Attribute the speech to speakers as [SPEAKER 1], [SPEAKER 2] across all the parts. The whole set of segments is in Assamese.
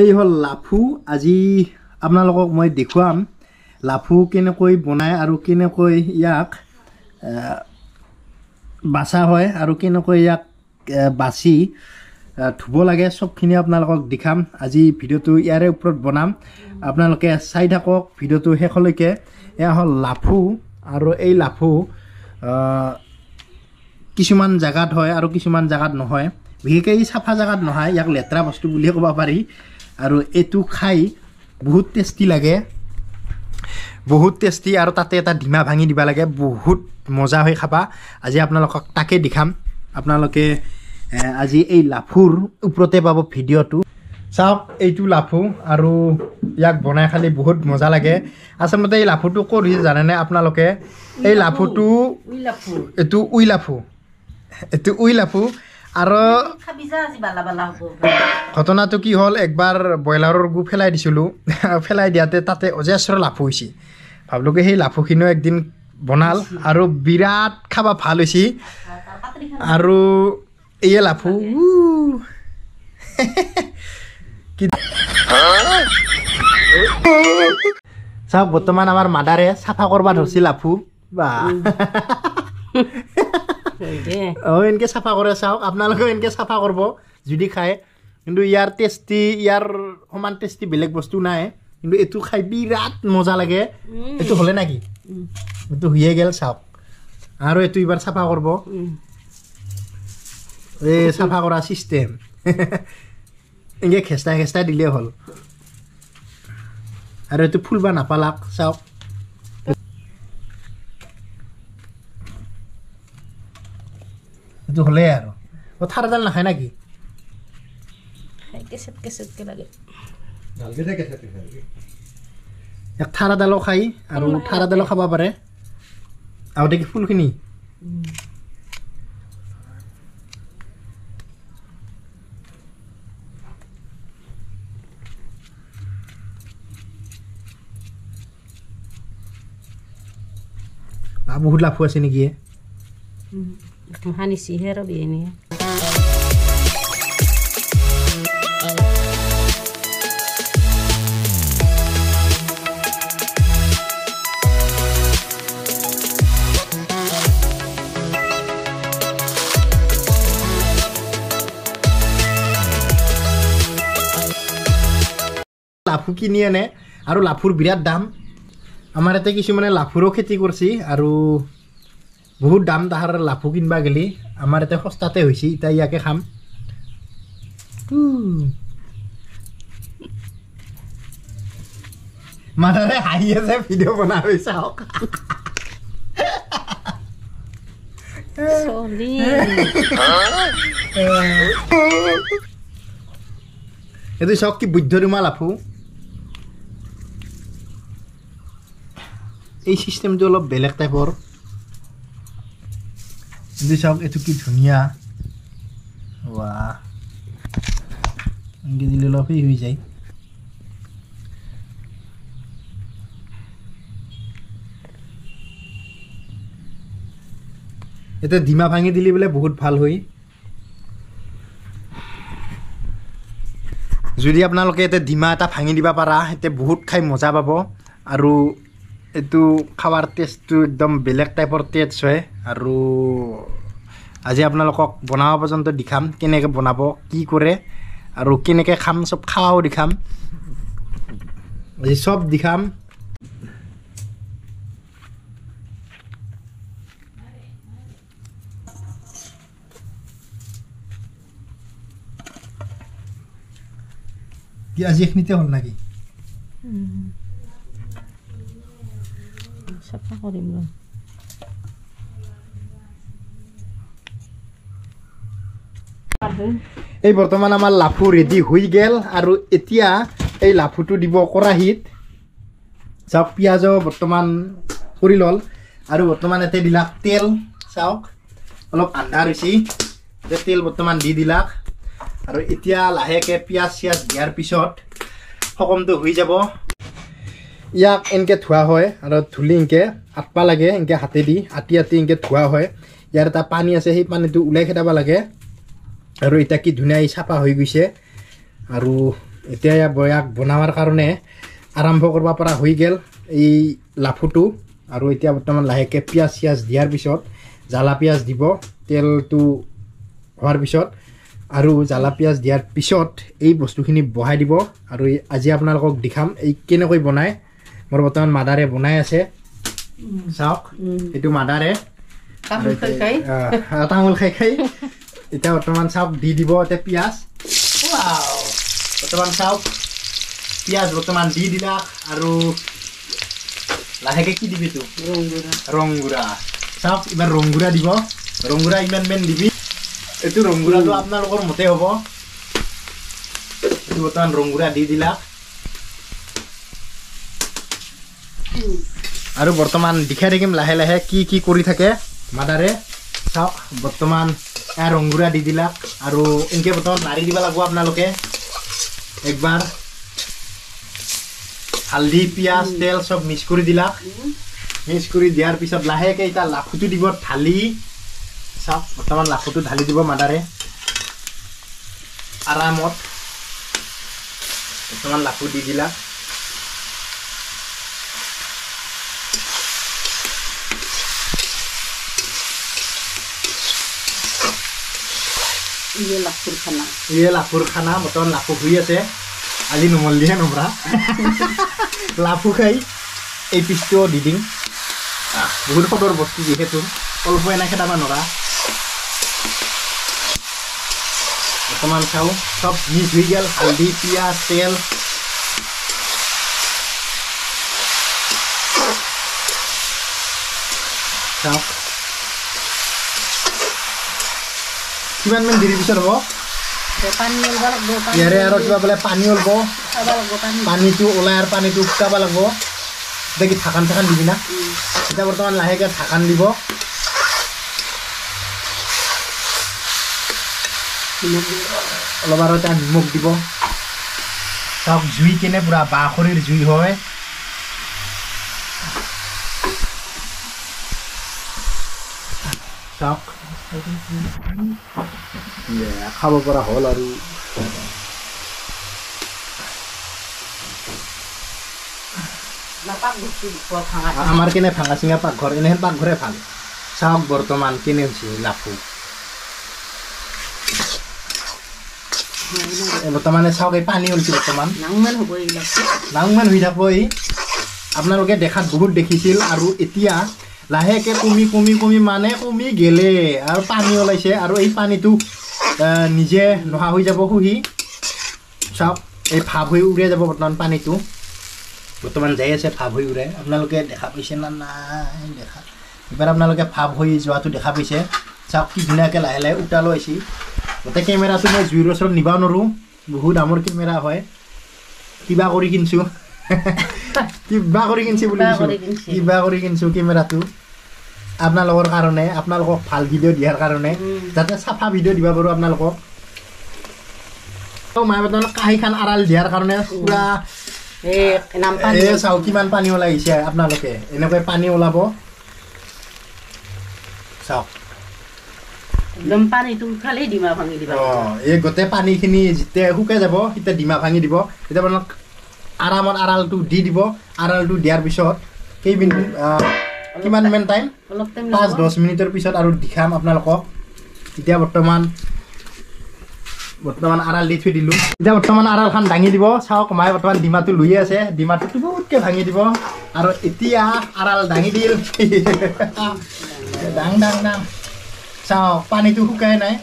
[SPEAKER 1] এই হ'ল লাফু। আজি আপোনালোকক মই দেখুৱাম লাফু কেনেকৈ বনায় আৰু কেনেকৈ ইয়াক বাচা হয় আৰু কেনেকৈ ইয়াক বাচি ধুব লাগে, চবখিনি আপোনালোকক দেখাম। আজি ভিডিঅ'টো ইয়াৰে ওপৰত বনাম, আপোনালোকে চাই থাকক ভিডিঅ'টো শেষলৈকে। এয়া হ'ল লাফু আৰু এই লাফু কিছুমান জেগাত হয় আৰু কিছুমান জেগাত নহয়, বিশেষকৈ এই চাফা জেগাত নহয়, ইয়াক লেতেৰা বস্তু বুলিয়ে ক'ব পাৰি। আৰু এইটো খাই বহুত টেষ্টি লাগে, বহুত টেষ্টি। আৰু তাতে এটা ডিমা ভাঙি দিব লাগে, বহুত মজা হৈ খাবা। আজি আপোনালোকক তাকে দেখাম, আপোনালোকে আজি এই লাফুৰ ওপৰতে পাব ভিডিঅ'টো। চাওক এইটো লাফু আৰু ইয়াক বনাই খালি বহুত মজা লাগে। আচলতে এই লাফুটো ক'ত হৈছে জানেনে আপোনালোকে? এই লাফুটো এইটো উই লাফু, এইটো উই লাফু। আৰু ঘটনাটো কি হ'ল, একবাৰ ব্ৰইলাৰৰ গু পেলাই দিছিলোঁ, পেলাই দিয়াতে তাতে অজস্ৰ লাফু হৈছে। ভাবিলোঁ কি সেই লাফুখিনিও একদিন বনাল আৰু বিৰাট খাব ভাল হৈছে। আৰু এই লাফু চাওক, বৰ্তমান আমাৰ মাদাৰে চাফা কৰিব ধৰিছে লাফু। বা অঁ, এনেকৈ চাফা কৰে। চাওক আপোনালোকেও এনেকৈ চাফা কৰিব যদি খায়। কিন্তু ইয়াৰ টেষ্টি, ইয়াৰ সমান টেষ্টি বেলেগ বস্তু নাই। কিন্তু এইটো খাই বিৰাট মজা লাগে। এইটো হ'লে নেকি, এইটো হৈয়ে গ'ল। চাওক আৰু এইটো এইবাৰ চাফা কৰিব, এই চাফা কৰা চিষ্টেম এনেকৈ খেঁচটাই খেঁচটাই দিলেই হ'ল। আৰু এইটো ফুলবা নাপালাক। চাওক এইটো হ'লেই আৰু। থাৰডাল নাখায় নেকি? এক থাৰাডালো খাই আৰু থাৰাডালো খাব পাৰে। আৰু দেখি ফুলখিনি বহুত লাফু আছে নেকি? লাফু কিনি আনে আৰু লাফুৰ বিৰাট দাম। আমাৰ ইয়াতে কিছুমানে লাফুৰো খেতি কৰিছে আৰু বহুত দাম তাহাৰ লাফু কিনবা গেলি। আমাৰ ইয়াতে সস্তাতে হৈছে, এতিয়া ইয়াকে খাম। মানুহে হাঁহি আছে ভিডিঅ' বনাই। চাওক এইটো, চাওক কি বুদ্ধ ৰুমা লাফু। এই চিষ্টেমটো অলপ বেলেগ টাইপৰ। এইটো চাওক, এইটো কি ধুনীয়া। ৱাহ, এনেকৈ দিলে অলপ সেই হৈ যায়। এতিয়া ডিমা ভাঙি দিলে বোলে বহুত ভাল হয়। যদি আপোনালোকে এতিয়া ডিমা এটা ভাঙি দিব পাৰা, এতিয়া বহুত খাই মজা পাব। আৰু এইটো খাৱাৰ টেষ্টটো একদম বেলেগ টাইপৰ টেষ্ট হয়। আৰু আজি আপোনালোকক বনাব পৰ্যন্ত দেখাম, কেনেকৈ বনাব, কি কৰে আৰু কেনেকৈ খাম, চব খোৱাও দেখাম, আজি চব দেখাম। কি আজি এইখিনিতে হ'ল নেকি?
[SPEAKER 2] চাফা কৰিম।
[SPEAKER 1] এই বৰ্তমান আমাৰ লাফু ৰেডি হৈ গ'ল। আৰু এতিয়া এই লাফুটো দিব কেৰাহীত। চাওক পিঁয়াজো বৰ্তমান কৰি ল'ল। আৰু বৰ্তমান ইয়াতে দিলাক তেল। চাওক অলপ আন্ধাৰ হৈছে, তেল বৰ্তমান দি দিলাক। আৰু এতিয়া লাহেকৈ পিঁয়াজ চিয়াজ দিয়াৰ পিছত সকমটো হৈ যাব। ইয়াক এনেকৈ ধোৱা হয় আৰু ধুলি এনেকৈ আঁতবা লাগে, এনেকৈ হাতেদি আঁতি আঁতি এনেকৈ ধোৱা হয়। ইয়াৰ এটা পানী আছে, সেই পানীটো ওলাই খেদাব লাগে। আৰু এতিয়া কি ধুনীয়া চাফা হৈ গৈছে। আৰু এতিয়া ইয়াক বনোৱাৰ কাৰণে আৰম্ভ কৰিব পৰা হৈ গ'ল এই লাফুটো। আৰু এতিয়া বৰ্তমান লাহেকৈ পিঁয়াজ চিয়াজ দিয়াৰ পিছত জ্বালা পিঁয়াজ দিব, তেলটো হোৱাৰ পিছত আৰু জ্বালা পিঁয়াজ দিয়াৰ পিছত এই বস্তুখিনি বহাই দিব। আৰু আজি আপোনালোকক দেখাম এই কেনেকৈ বনায়। মোৰ বৰ্তমান মাদাৰে বনাই আছে, চাওক এইটো মাদাৰে তামোল খাই খাই। এতিয়া বৰ্তমান চাওক দি দিব এতিয়া পিঁয়াজ। বৰ্তমান চাওক পিঁয়াজ বৰ্তমান দি দিলাক। আৰু লাহেকৈ কি দিবি তো? ৰংগুড়া। চাওক এইবাৰ ৰংগুড়া দিব। ৰংগুড়া ইমান মেন দিবি, এইটো ৰংগুড়াটো আপোনালোকৰ মতে হ'ব। এইটো বৰ্তমান ৰংগুড়া দি দিলাক। আৰু বৰ্তমান দেখাই থাকিম লাহে লাহে কি কি কৰি থাকে মাদাৰে। চাওক বৰ্তমান ৰংগুড়া দি দিলাক। আৰু এনেকৈ বৰ্তমান লাৰি দিব লাগিব আপোনালোকে একবাৰ। হালধি পিঁয়াজ তেল চব মিক্স কৰি দিলাক। মিক্স কৰি দিয়াৰ পিছত লাহেকৈ এতিয়া লাফুটো দিব ঢালি। চাওক বৰ্তমান লাফুটো ঢালি দিব মাদাৰে আৰামত। বৰ্তমান লাফু দি দিলাক। ইয়ে লাফুৰ খানা। বৰ্তমান লাফু হৈ আছে। আজি নমল দিয়ে নমৰা লাফু খাই এই পিচটোও দি দিম। বহুত সদৰ বস্তু যিহেতু অল্প এনে খেদাব নৰা। বৰ্তমান চাওঁ চব মিক্স হৈ গ'ল, হালধি পিঁয়াজ তেল। চাওক কিমান মান দেৰিৰ পিছত হ'ব ইয়াৰে। আৰু কিবা বোলে পানী ওলব, পানীটো ওলাই আৰু পানীটো শুকাব লাগিব। এতিয়া কি ঢাকান চাকান দিবি না? এতিয়া বৰ্তমান লাহেকৈ ঢাকান দিব। অলপ আৰু এতিয়া নিমখ দিব। চাওক জুই কেনে পূৰা বাঁহখৰিৰ জুই হয়। চাওক খাব পৰা হ'ল। আৰু আমাৰ কেনে ভাঙা চিঙা পাকঘৰ, এনেহেন পাকঘৰে ভাল। চাওক বৰ্তমান কেনে হৈছে লাফু। বৰ্তমানে চাওক এই পানী ওলছে। বৰ্তমান নাংমান হৈ থাকিব এই। আপোনালোকে দেখাত বহুত দেখিছিল। আৰু এতিয়া লাহেকৈ কমি কমি কমি মানে কমি গেলে আৰু পানী ওলাইছে। আৰু এই পানীটো নিজে নোহা হৈ যাব শুহি। চাওক এই ভাপ হৈ উৰাই যাব বৰ্তমান পানীটো। বৰ্তমান যাই আছে ভাপ হৈ উৰাই। আপোনালোকে দেখা পাইছে না নাই দেখা? এইবাৰ আপোনালোকে ভাপ হৈ যোৱাটো দেখা পাইছে। চাওক কি ধুনীয়াকৈ লাহে লাহে উতালো আহিছে। গোটেই কেমেৰাটো মই জুইৰ ওচৰত নিব নোৱাৰোঁ, বহুত দামৰ কেমেৰা হয়। কিবা কৰি কিনিছোঁ, কিবা কৰি কিনিছোঁ বুলি কৈছোঁ, কিবা কৰি কিনিছোঁ কেমেৰাটো আপোনালোকৰ কাৰণে, আপোনালোকক ভাল ভিডিঅ' দিয়াৰ কাৰণে, যাতে চাফা ভিডিঅ' দিব পাৰোঁ আপোনালোকক। মায়ে বৰ্তমান কাঁহীখন আড়াল দিয়াৰ কাৰণে পূৰা এই চাওক কিমান পানী ওলাই আহিছে। আপোনালোকে এনেকৈ পানী ওলাব চাওক।
[SPEAKER 2] একদম পানীটো উঠালেই ডিমা ভাঙি দিব।
[SPEAKER 1] এই গোটেই পানীখিনি যেতিয়া শুকাই যাব তেতিয়া ডিমা ভাঙি দিব। তেতিয়া আপোনালোক আৰামত আড়ালটো দি দিব। আড়ালটো দিয়াৰ পিছত কেইমিনিট কিমান মান টাইম, 5-10 মিনিটৰ পিছত আৰু দেখাম আপোনালোকক। এতিয়া বৰ্তমান আড়াল দি থৈ দিলোঁ। এতিয়া বৰ্তমান আড়ালখন দাঙি দিব। চাওক মায়ে বৰ্তমান ডিমাটো লৈয়ে আছে, ডিমাটো টুকুতকৈ ভাঙি দিব। আৰু এতিয়া আড়াল দাঙি দিল। ডাং ডাং ডাং। চাওক পানীটো শুকাই নাই।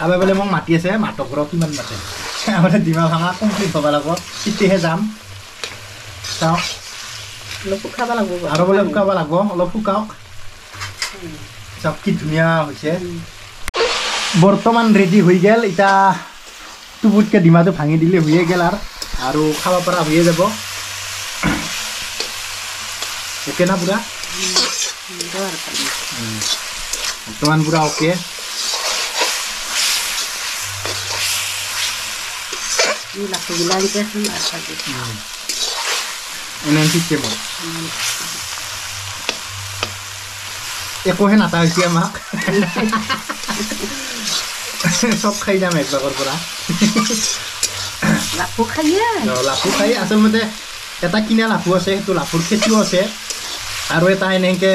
[SPEAKER 1] আবে বোলে মোক মাতি আছে, মাতক ৰ কিমান মাতে। আমাৰ ডিমা ভাঙা কমপ্লিট হ'ব লাগিব, তেতিয়াহে যাম। চাওক
[SPEAKER 2] অলপ শুকাব লাগিব,
[SPEAKER 1] আৰু বোলে শুকাব লাগিব, অলপ শুকাওক। চাওক কি ধুনীয়া হৈছে। বৰ্তমান ৰেডি হৈ গ'ল। এতিয়া টুপুতকৈ ডিমাটো ভাঙি দিলে হৈয়ে গ'ল আৰু খাব পৰা হৈয়ে যাব। অ'কে না পুৰা? বৰ্তমান পুৰা অ'কে। একোহে নাটা হৈছে আমাক। চব খাই যাম একবাগৰ পৰা।
[SPEAKER 2] লাফু খাইয়ে
[SPEAKER 1] লাফু খাই আচলতে এটা কিনা লাফু আছে, সেইটো লাফুৰ খেতিও আছে, আৰু এটা এনেকৈ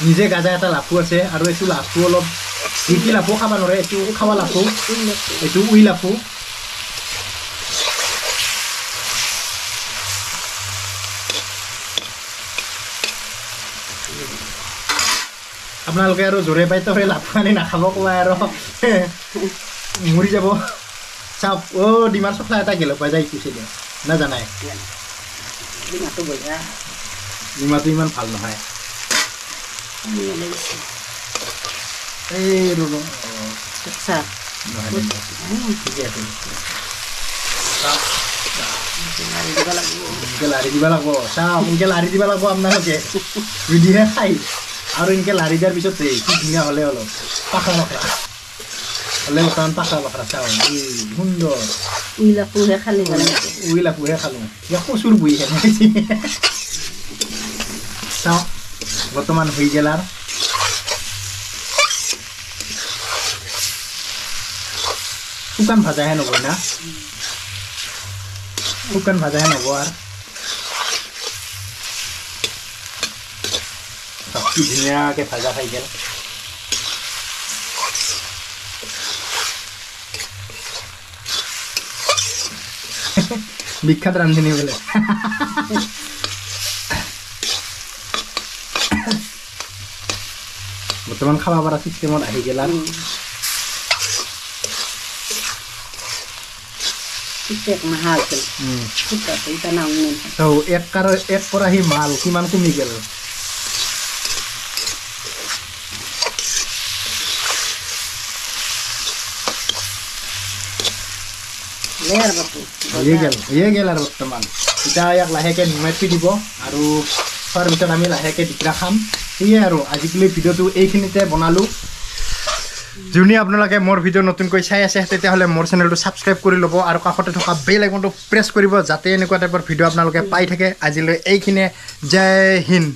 [SPEAKER 1] নিজে গাজা এটা লাফু আছে। আৰু এইটো লাফু অলপ যি লাফু খাব নোৱাৰে, এইটো খাৱা লাফু, এইটো উই লাফু। আপোনালোকে আৰু জোৰে পাই তো সেই লাফু আনি নাখাব কোৱা আৰু মৰি যাব। চাওক অ' ডিমাৰ চখলা এটা গেল পাই যায় পিছে দিয়া নাজানাই, ডিমাটো ইমান ভাল নহয়। এই ৰ'ব ঠিকে আছে, এনেকৈ লাৰি দিব লাগিব। চাওক এনেকৈ লাৰি দিব লাগিব আপোনালোকে যদিহে খাই। আৰু এনেকৈ লাৰি দিয়াৰ পিছত কি ধুনীয়া হ'লে অলপ পাখৰা পাখৰা হ'লে বৰ্তমান পাখৰা পাখৰা। চাওঁ এই সুন্দৰ
[SPEAKER 2] উইলাপুহে খালি,
[SPEAKER 1] উইলাপুহে খালোঁ, ইয়াক কচুৰ বুইহে। চাওক বৰ্তমান হৈ গ'ল আৰু শুকান ভাজাহে নহ'ব না, শুকান ভাজাহে নহ'ব আৰু। কি ধুনীয়াকৈ ভাজা খাই গ'ল। বিখ্যাত ৰান্ধনী বোলে। বৰ্তমান খাব পৰা চিষ্টেমত আহি গ'ল আৰু। এক কেৰাহী মাল কিমান কমি গ'ল। হৈয়ে গ'ল আৰু বৰ্তমান এতিয়া ইয়াক লাহেকৈ নুমাই থৈ দিব আৰু খোৱাৰ পিছত আমি লাহেকৈ দিগৰা খাম। সেয়ে আৰু আজিকালি ভিডিঅ'টো এইখিনিতে বনালোঁ। যোনে আপোনালোকে মোৰ ভিডিঅ' নতুনকৈ চাই আছে তেতিয়াহ'লে মোৰ চেনেলটো ছাবস্ক্ৰাইব কৰি ল'ব আৰু কাষতে থকা বেল আইকনটো প্ৰেছ কৰিব, যাতে এনেকুৱা টাইপৰ ভিডিঅ' আপোনালোকে পাই থাকে। আজিলৈ এইখিনিয়ে, জয় হিন্দ।